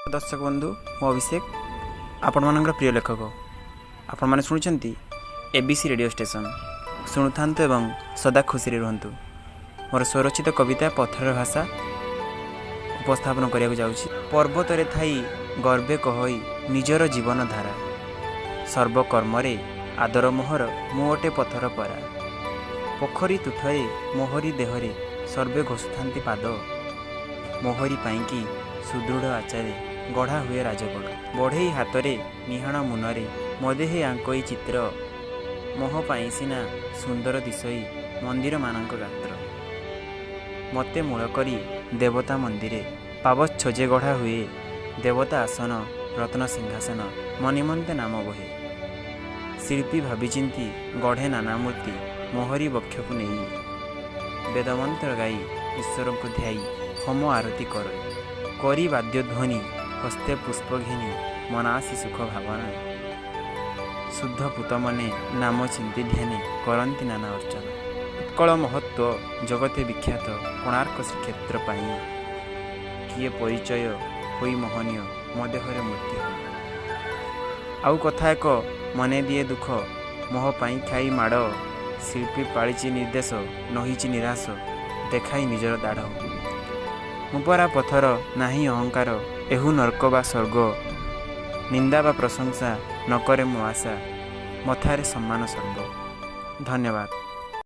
ଦର୍ଶକ ବନ୍ଧୁ, ମୁଁ ଅଭିଷେକ, ଆପଣମାନଙ୍କର ପ୍ରିୟ ଲେଖକ। ଆପଣମାନେ ଶୁଣୁଛନ୍ତି ଏ ବି ସି ରେଡ଼ିଓ ଷ୍ଟେସନ୍। ଶୁଣୁଥାନ୍ତୁ ଏବଂ ସଦା ଖୁସିରେ ରୁହନ୍ତୁ। ମୋର ସ୍ୱରଚିତ କବିତା ପଥରର ଭାଷା ଉପସ୍ଥାପନ କରିବାକୁ ଯାଉଛି। ପର୍ବତରେ ଥାଇ ଗର୍ବେ କହଇ ନିଜର ଜୀବନ ଧାରା, ସର୍ବକର୍ମରେ ଆଦର ମୋହର, ମୁଁ ଅଟେ ପଥର ପରା। ପୋଖରୀ ତୁଠରେ ମୋହରି ଦେହରେ ସର୍ବେ ଘଷୁଥାନ୍ତି ପାଦ, ମୋହରି ପାଇଁକି ସୁଦୃଢ଼ ଆଚାରେ ଗଢ଼ା ହୁଏ ରାଜଗଡ଼। ବଢ଼େଇ ହାତରେ ନିହାଣ ମୁନରେ ମୋ ଦେହେ ଆଙ୍କଇ ଚିତ୍ର, ମୋହ ପାଇଁ ସିନା ସୁନ୍ଦର ଦିଶଇ ମନ୍ଦିରମାନଙ୍କ ଗାତ୍ର। ମୋତେ ମୂଳ କରି ଦେବତା ମନ୍ଦିରେ ପାବଚ୍ଛ ଯେ ଗଢ଼ା ହୁଏ, ଦେବତା ଆସନ ରତ୍ନ ସିଂହାସନ ମୋ ନିମନ୍ତେ ନାମ ବହେ। ଶିଳ୍ପୀ ଭାବିଚିନ୍ତି ଗଢ଼େ ନାନା ମୂର୍ତ୍ତି ମୋହରି ବକ୍ଷକୁ ନେଇ, ବେଦମନ୍ତ୍ର ଗାଇ ଈଶ୍ୱରଙ୍କୁ ଧ୍ୟାଇ ହୋମ ଆରତି କରଇ। କରି ବାଦ୍ୟଧ୍ୱନି ହସ୍ତେ ପୁଷ୍ପ ଘେନି ମନାସି ସୁଖ ଭାବନା, ଶୁଦ୍ଧ ପୂତ ମନେ ନାମ ଚିନ୍ତି ଧ୍ୟାନେ କରନ୍ତି ନାନା ଅର୍ଚ୍ଚନା। ଉତ୍କଳ ମହତ୍ଵ ଜଗତେ ବିଖ୍ୟାତ କୋଣାର୍କ ଶ୍ରୀକ୍ଷେତ୍ର ପାଇଁ, କିଏ ପରିଚୟ ହୋଇ ମହନୀୟ ମୋ ଦେହରେ ମୂର୍ତ୍ତି ହୋଇ। ଆଉ କଥା ଏକ ମନେ ଦିଏ ଦୁଃଖ, ମୋହ ପାଇଁ ଖାଇ ମାଡ଼, ଶିଳ୍ପୀ ପାଳିଛି ନିର୍ଦ୍ଦେଶ ନହିଛି ନିରାଶ ଦେଖାଇ ନିଜର ଦାଢ଼। ମୁଁ ପରା ପଥର, ନାହିଁ ଅହଙ୍କାର, ଏହୁ ନର୍କ ବା ସ୍ୱର୍ଗ, ନିନ୍ଦା ବା ପ୍ରଶଂସା ନ କରେ ମୁଁ ଆଶା, ମଥାରେ ସମ୍ମାନ ସର୍ବ। ଧନ୍ୟବାଦ।